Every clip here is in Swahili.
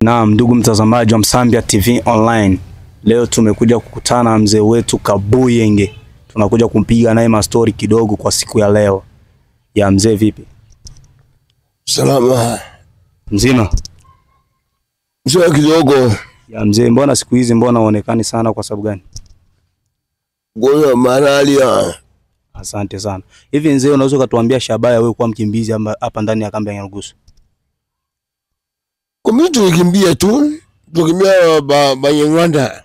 Naam, ndugu mtazamaji wa Msambia TV Online. Leo tumekuja kukutana na mzee wetu Kabuyenge. Tunakuja kumpiga naye mastori kidogo kwa siku ya leo. Ya mzee, vipi? Salama. Mzima? Mzee kidogo. Ya mzee, mbona siku hizi mbona huonekani sana, kwa sababu gani? Ngoja malaria. Asante sana. Hivi mzee, unaweza kutuambia shabaha wewe kuwa mkimbizi hapa ndani ya kambi ya Nyarugusu? Kwa mimi tukimbia tu, tukimbia Banyarwanda.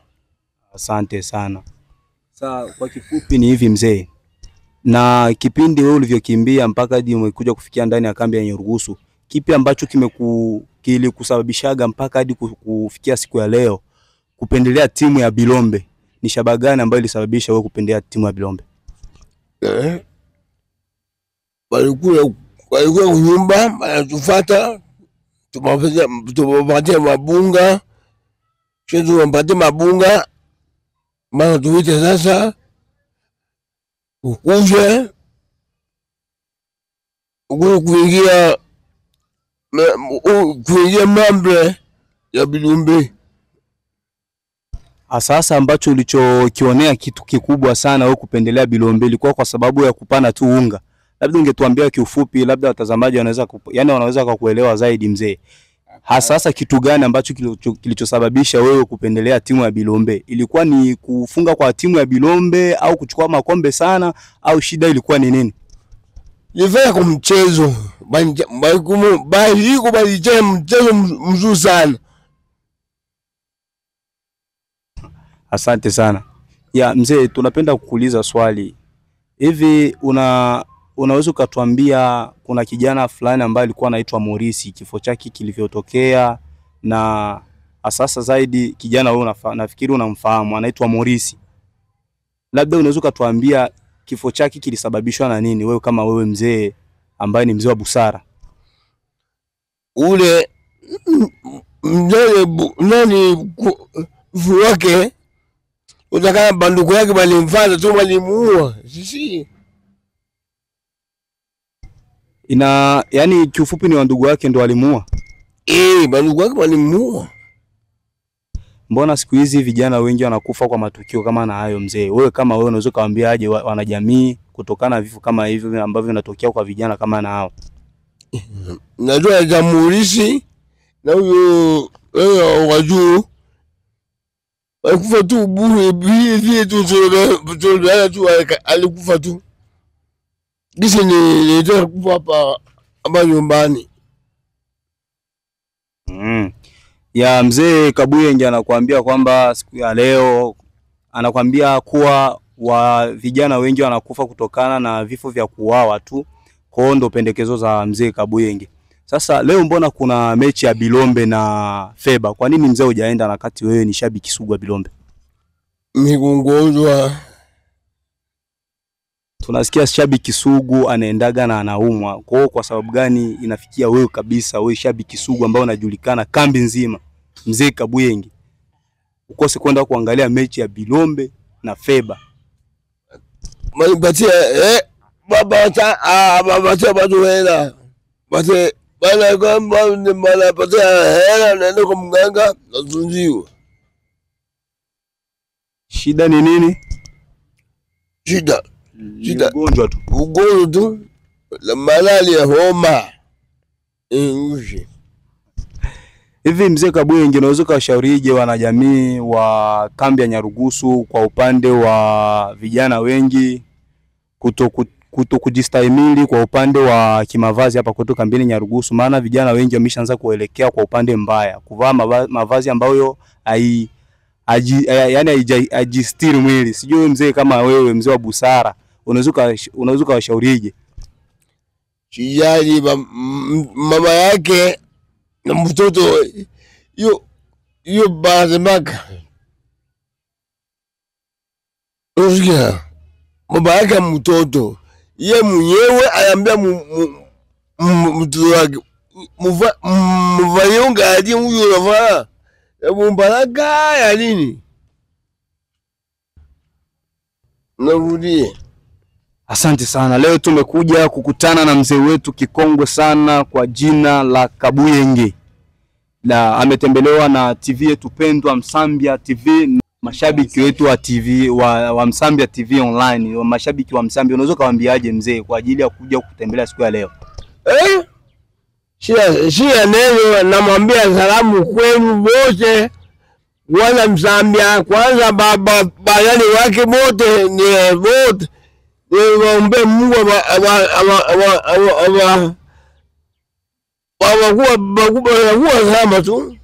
Asante sana. Sasa kwa kifupi ni hivi mzee. Na kipindi wewe ulivyokimbia mpaka hadi umekuja kufikia ndani ya kambi ya Nyarugusu, kipi ambacho kilikusababishaga mpaka hadi kufikia siku ya leo kupendelea timu ya Bilombe? Ni shabaha gani ambayo ilisababisha wewe kupendelea timu ya Bilombe? Walikuwa kunyumba, wanatufuata, tumapatia mabunga, tumapatia mabunga, maana tuite sasa ukuje kuingia mambre ya Bilombe. Sasa ambacho ulichokionea kitu kikubwa sana wewe kupendelea Bilombe ilikuwa kwa sababu ya kupana tu unga. Labda ungetuambia kiufupi, labda watazamaji wanaweza yani wanaweza kukuelewa zaidi mzee. Hasa kitu gani ambacho kilichosababisha wewe kupendelea timu ya Bilombe? Ilikuwa ni kufunga kwa timu ya Bilombe au kuchukua makombe sana au shida ilikuwa ni nini? Nilifanya kwa mchezo. Bali mchezo mzuri sana. Asante sana. Ya mzee, tunapenda kukuuliza swali. Hivi unaweza ukatuambia kuna kijana fulani ambaye alikuwa anaitwa Morisi, kifo chake kilivyotokea, na asasa zaidi kijana wewe nafikiri unamfahamu, anaitwa Morisi. Labda unaweza ukatuambia kifo chake kilisababishwa na nini, wewe kama wewe mzee ambaye ni mzee wa busara? Ule mzee nani wake utakana banduku yake balimfuata tu walimuua. Sisi ina yani kiufupi ni wandugu wake ndo walimuua. Banduku wake walimuua. Mbona siku hizi vijana wengi wanakufa kwa matukio kama na hayo mzee? Wewe kama wewe unaweza kuambia aje wanajamii kutokana na vifo kama hivyo ambavyo vinatokea kwa vijana kama na hao? Najua jamhuri na huyo wajuu alikufa tu bure bure tu tu alikufa tu. Gisi ni kufa hapa nyumbani. Ya mzee Kabuyenge anakuambia kwamba siku ya leo anakuambia kuwa wa vijana wengi wanakufa kutokana na vifo vya kuuawa tu. Kwa ndo pendekezo za mzee Kabuyenge. Sasa leo mbona kuna mechi ya Bilombe na Feba? Kwa nini mzee hujaenda na kati wewe ni shabiki sugu wa Bilombe? Migonjwa. Tunasikia shabiki sugu anaendaga na anaumwa. Kwa hiyo kwa sababu gani inafikia wewe kabisa, wewe shabiki sugu ambao unajulikana kambi nzima, mzee Kabuyenge, ukose kwenda kuangalia mechi ya Bilombe na Feba? Malipatia baba ta baba ta bado hela. Bate bana kwamba ni malapatia hela naenda kwa mganga nazunziwa. Shida ni nini? Shida ugonjwa tu. Ugonjwa tu. La malaria, homa. Hivi mzee Kabuyenge, unaweza kuwashaurije wanajamii wa kambi ya Nyarugusu kwa upande wa vijana wengi kuto kujistahimili kwa upande wa kimavazi hapa kwetu kambini Nyarugusu? Maana vijana wengi wameshaanza kuelekea kwa upande mbaya, kuvaa mavazi ambayo yani haijistiri mwili. Sijui mzee kama wewe mzee wa busara unaweza kuwashaurije? Sijali mama yake na mtoto hiyo bazemaka. Usikia? Baba yake mtoto ye mwenyewe aliambia mtoto wake mvayonga hadi huyo unavaa mbaraka ya nini? Narudie. Asante sana. Leo tumekuja kukutana na mzee wetu kikongwe sana kwa jina la Kabuyenge. Na ametembelewa na TV yetu pendwa Msambia TV, mashabiki wetu wa TV wa Msambia TV online, wa mashabiki wa Msambia, unaweza kawaambiaje mzee kwa ajili ya kuja kutembelea siku ya leo? Sina neno, namwambia salamu kwenu wote wana Msambia, kwanza baba bayani wake wote ni wote, niwaombe Mungu awakuwa salama tu.